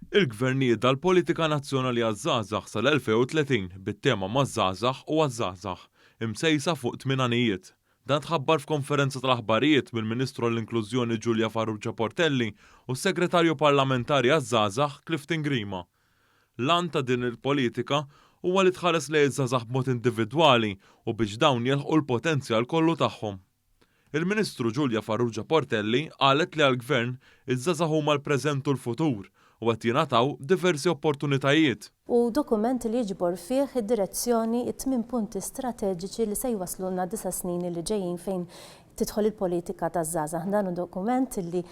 Il-Gvern nieda l-Politika Nazzjonali għaż-Żgħażagħ sal-2030 bit-tema Maż-żgħażagħ u għaż-żgħażagħ, imsejsa fuq tmien għanijiet. Dan tħabbar f'konferenza tal-aħbarijiet mill-Ministru għall-Inklużjoni Julia Farrugia Portelli u s-Segretarju Parlamentari għaż-Żgħażagħ Clifton Grima. L-għan ta' din il-politika huwa li tħares lejn iż-żgħażagħ b'mod individwali u biex dawn jilħqu l-potenzjal kollu tagħhom. Il-Ministru Julia Farrugia Portelli qalet li għall-Gvern, iż-żgħażagħ huma l-preżent u l-futur u qed jingħataw diversi opportunitajiet. Hu dokument li jiġbor fih id-direzzjoni, it-tmien punti strateġiċi li se jwasslulna d-disa' snin li ġejjin fejn tidħol il-politika taż-żgħażagħ. Dan hu dokument li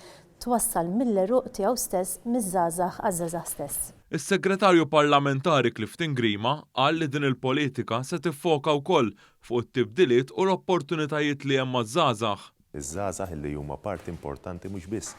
twassal mill-għeruq tiegħu stess miż-żgħażagħ għaż-żgħażagħ stess. Is-Segretarju Parlamentari Clifton Grima qal li din il-politika se tiffoka wkoll fuq it-tibdiliet u l-opportunitajiet li hemm għaż-żgħażagħ. Iż-żgħażagħ li huma parti importanti mhux biss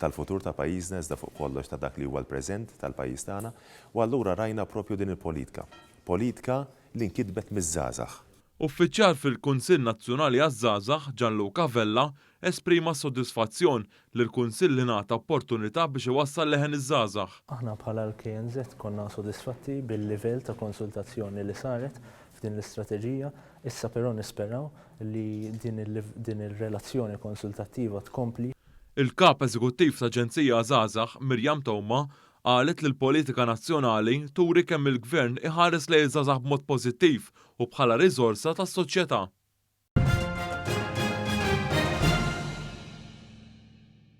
tal-futur ta' pajjiżna iżda fuq kollox ta' dak li huwa l-preżent tal-pajjiż tagħna u allura rajna propju din il-politka. Politka li nkitbet miż-żgħażagħ. Uffiċjal fil-Kunsill Nazzjonali għaż-Żgħażagħ, Gianluca Vella, esprima s-sodisfazzjon li l-Kunsill ingħata opportunità biex iwassal leħen iż-żgħażagħ. Aħna bħala l-KNŻ konna sodisfatti bil-livell ta' konsultazzjoni li saret f'din l-istrateġija. Issa però nisperaw li din ir-relazzjoni konsultattiva tkompli. Il-Kap Eżekuttiv ta' Aġenzija Żgħażagħ, Miriam Theuma, Qalet li l-politika nazzjonali turi kemm il-Gvern iħares lejn iż-żgħażagħ b'mod pożittiv u bħala riżorsa tas-soċjetà.